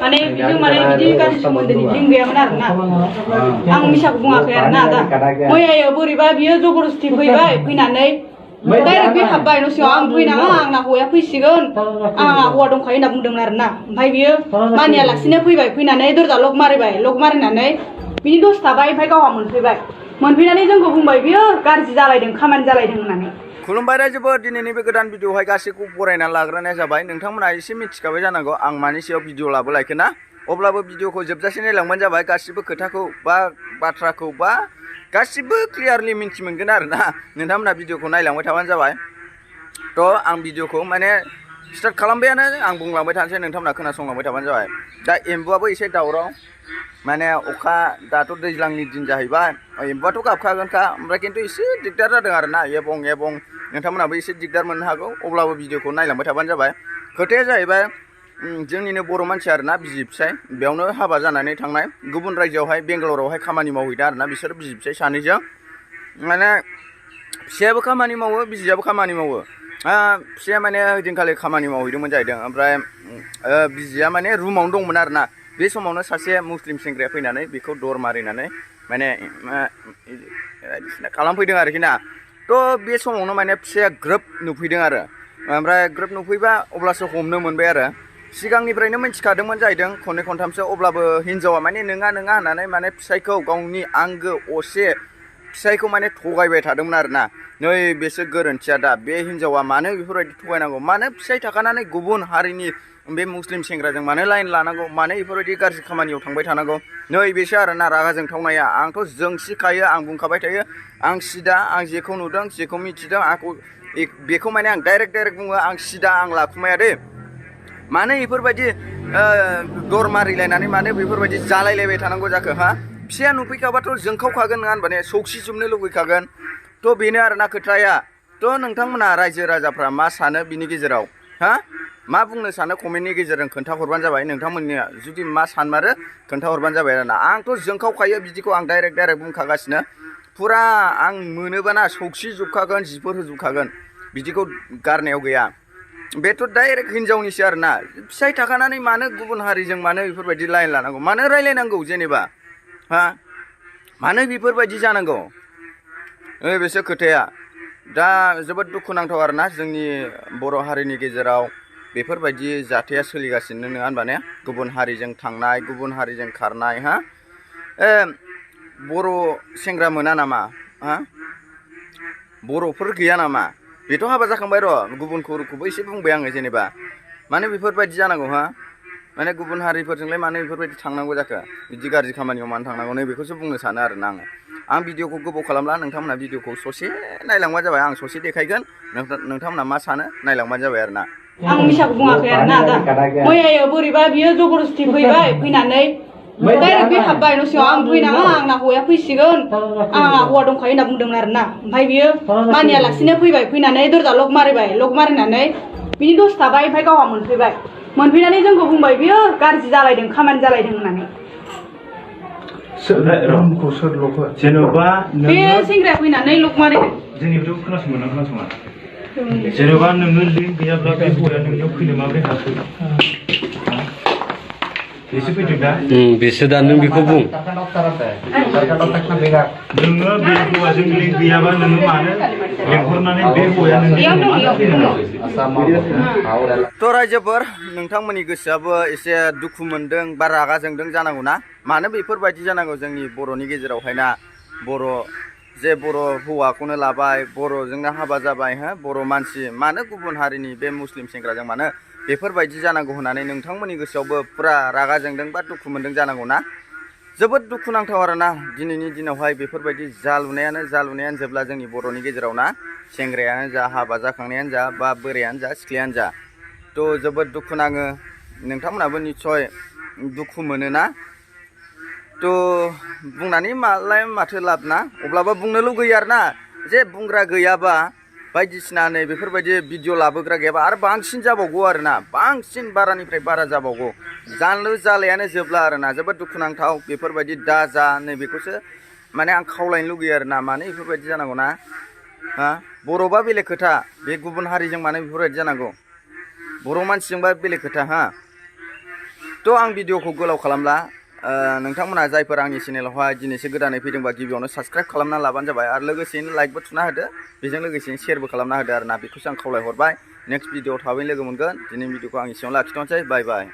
माने बिजों माने बिदि गाज्रि सोमोन्दोनि लिंक गैयामोन आरोना आं मिसाखौ बुङाखै आरोना दा मैयायो बोरैबा बियो जबरदस्ति फैबाय फैनानै डाइरेक्ट बे हाबबाय न' सिङाव आं फैनाङा आंना हौवाया फैसिगोन आंहा हौवा दंखायो होनना बुंदोंमोन आरोना ओमफ्राय बियो मानियालासिनो फैबाय फैनानै दरजा लक मारिनानै बिनि दसे थाबाय ओमफ्राय गावहा मोनफैनानै जोंखौ बुंबाय बियो गाज्रि जालायदों खामानि जालायदों होननानै खुलुमबाय रायजोफोर दिनैनि बे गोदान भिडिअ'हाय गासैखौ बरायना लाग्रोनाय जाबाय नोंथांमोना एसे मिथिखाबाय जानांगौ आं मानि सायाव भिडिअ लाबोलायखो ना अब्लाबो भिडिअ'खौ जोबजासे नायलांबानो जाबाय गासिबो खोथाखौ बा बाथ्राखौ बा गासिबो क्लियारलि मिन्थि मोनगोन आरोना नोंथांमोना भिडिअ'खौ नायलांबाय थाबानो जाबाय थ' आं भिडिअ'खौ माने स्टार्ट खालामबायानो आं बुंलांबाय थानोसै नोंथांमोना खोनासंलांबाय थाबानो जाबाय दा एम्बुआबो एसे दावराव माने अखा दाथ' दैज्लांनि दिन जाहैबाय एम्बुआथ' गाबखागोनखा ओमफ्राय खिन्थु एसे दिगदार जादों आरोना एबं नोंथांमोनाबो एसे दिगदार मोननो हागौ अब्लाबो भिडिअ'खौ नायलांबाय थाबानो जाबाय खोथाया जाहैबाय जोंनिनो बर' मानसि आरोना बिसि फिसाय बेयावनो हाबा जानानै थांनाय गुबुन रायजोआवहाय बेंगालरावहाय खामानि मावहैदों आरोना बिसोर बिसि फिसाय सानैजों माने फिसायाबो खामानि मावो बिसियाबो खामानि मावो फिसाया माने ओइदिनखालि खामानि मावहैदोंमोन जाहैदों ओमफ्राय बिसिया माने रुमावनो दंमोन आरोना बे समावनो सासे मुस्लिम सेंग्राया फैनानै बेखौ दर मारिनानै माने बायदिसिना खालामफैदों आरोखि ना थ' बे समावनो माने फिसाया ग्रोब नुफैदों आरो ओमफ्राय ग्रोब नुफैबा अब्लासो हमनो मोनबाय आरो सिगांनिफ्रायनो मिथिखादोंमोन जाहैदों खननै खनथामसो अब्लाबो हिनजावा माने नङा होननानै माने फिसायखौ गावनि आंगो असे फिसायखौ माने थगायबाय थादोंमोन आरोना नै बेसो गोरोन्थिया दा बे हिनजावा मानो बेफोरबायदि थगायनांगौ मानो फिसाय थाखानानै गुबुन हारिनि बे मुस्लिम सेंग्राजों मानो लाइन लानांगौ मानो बेफोरबायदि गाज्रि खामानियाव थांबाय थानांगौ नै बेसो आरोना रागा जोंथावनाया आंथ' जोंसिखायो आं बुंखाबाय थायो आं सिदा आं जेखौ नुदों जेखौ मिथिदों आंखौ बेखौ माने आं डाइरेक्ट बुङो आं सिदा आं लाखुमाया दे मानो बेफोरबायदि दर मारिलायनानै मानो बेफोरबायदि जालायलायबाय थानांगौ जाखो हा फिसाया नुफैखाबाथ' जोंखावखागोन नङा होनबा ने सौखिजोबनो लुबैखागोन थ' बेनो आरोना खोथाया थ' नोंथांमोना रायजो राजाफ्रा मा सानो बिनि गेजेराव हा मा बुंनो सानो कमेन्टनि गेजेरजों खोन्थाहरबानो जाबाय नोंथांमोननिया जुदि मा सानमारो खोन्थाहरबानो जाबाय आरोना आंथ' जोंखावखायो बिदिखौ आं डाइरेक्ट बुंखागासिनो फुरा आं मोनोबाना सौखि जोबखागोन जिफोर होजोबखागोन बिदिखौ गारनायाव गैया बेथ' डाइरेक्ट हिनजावनिसो आरोना फिसाय थाखानानै मानो गुबुन हारिजों मानो बेफोरबायदि लाइन लानांगौ मानो रायलायनांगौ जेनेबा हा मानो बेफोरबायदि जानांगौ बेसो खोथाया दा जोबोद दुखुनांथाव आरोना जोंनि बर' हारिनि गेजेराव बेफोरबायदि जाथाया सोलिगासिनो नङा होनबा ने गुबुन हारिजों थांनाय गुबुन हारिजों खारनाय हा बर' सेंग्रा मोना नामा हा बर'फोर गैया नामा बेथ' हाबा जाखांबाय र' गुबुनखौबो एसे बुंबाय आङो जेनेबा मानो बेफोरबायदि जानांगौ हा माने गुबुन हारिफोरजोंलाय मानो बेफोरबायदि थांनांगौ जाखो बिदि गाज्रि खामानियाव मानो थांनांगौ नै बेखौसो बुंनो सानो आरोना आं भिडिअखौ गोबाव खालामला नोंथांमोना भिडिअखौ ससे नायलांबानो जाबाय आं ससे देखायगोन नोंथांमोना मा सानो नायलांबानो जाबाय आरोना आं मिसाखौ बुङाखै आरोना दा मैयायो बोरैबा बियो जबरदस्ति फैबाय फैनानै डाइरेक्ट बे हाबबाय न' सिङाव आं फैनाङा आंना हौवाया फैसिगोन आंहा हौवा दंखायो होनना बुंदोंमोन आरोना ओमफ्राय बियो मानियालासिनो फैबाय फैनानै दरजा लक मारिनानै बिनि दसे थाबाय ओमफ्राय गावहा मोनफैनानै जोंखौ बुंबाय बियो गाज्रि जालायदों खामानि जालायदों होननानै जेन'बा बे सेंग्राया फैनानै लक मारिदों जोंनिफ्रायबो खोनासङा जेन'बा नोङो लिंक गैयाब्ला बे हौवाया नोंनियाव फैनो माबोरै हाखो बेसो फैदों दा बेसो दा नों बेखौ बुं नोङो बे हौवाजों लिंक गैयाबा नोङो मानो लेंहरनानै बे हौवाया थ' रायजोफोर नोंथांमोननि गोसोआबो एसे दुखु मोनदों बा रागा जोंदों जानांगौ ना मानो बेफोरबायदि जानांगौ जोंनि बर'नि गेजेरावहाय ना बर' हौवाखौनो लाबाय बर'जोंनो हाबा जाबाय बर' मानसि मानो गुबुन हारिनि बे मुस्लिम सेंग्राजों मानो बेफोरबायदि जानांगौ होननानै नोंथांमोननि गोसोआवबो फुरा रागा जोंदों बा दुखु मोनदों जानांगौ ना जोबोद दुखुनांथाव आरोना दिनैनि दिनावहाय बेफोरबायदि जालुनायानो जोबला जोंनि बर'नि गेजेराव ना सेंग्रायानो जा हाबा जाखांनायानो जा बा बोरायानो जा सिख्लायानो जा थ' जोबोद दुखु नाङो नोंथांमोनाबो निस्सय दुखु मोनोना थ' बुंनानै माथो लाब ना अब्लाबो बुंनो लुगैयो आरोना जे बुंग्रा गैयाबा बायदिसिना नै बेफोरबायदि भिडिअ लाबोग्रा गैयाबा आरो बांसिन जाबावगौ आरोना बांसिन बारानिफ्राय बारा जाबावगौ जालायानो जोबला आरोना जोबोद दुखुनांथाव बेफोरबायदि दा जा नै बेखौसो माने आं खावलायनो लुगैयो आरोना मानो बेफोरबायदि जानांगौ ना हा बर'बा बेलेग खोथा बे गुबुन हारिजों मानो बेफोरबायदि जानांगौ बर' मानसिजोंबा बेलेग खोथा हा थ' आं भिडिअखौ गोलाव खालामला नोंथांमोना जायफोर आंनि चेनेलावहाय दिनैसो गोदानै फैदोंबा गिबियावनो साबस्क्राइब खालामना लाबानो जाबाय आरो लोगोसेनो लाइकबो थुना होदो बेजों लोगोसेनो शेयारबो खालामना होदो आरोना बेखौसो आं खावलायहरबाय नेक्स्ट भिडिअआव थाबैनो लोगो मोनगोन दिनै भिडिअखौ आं एसेयावनो लाखिथ'नोसै बाय बाय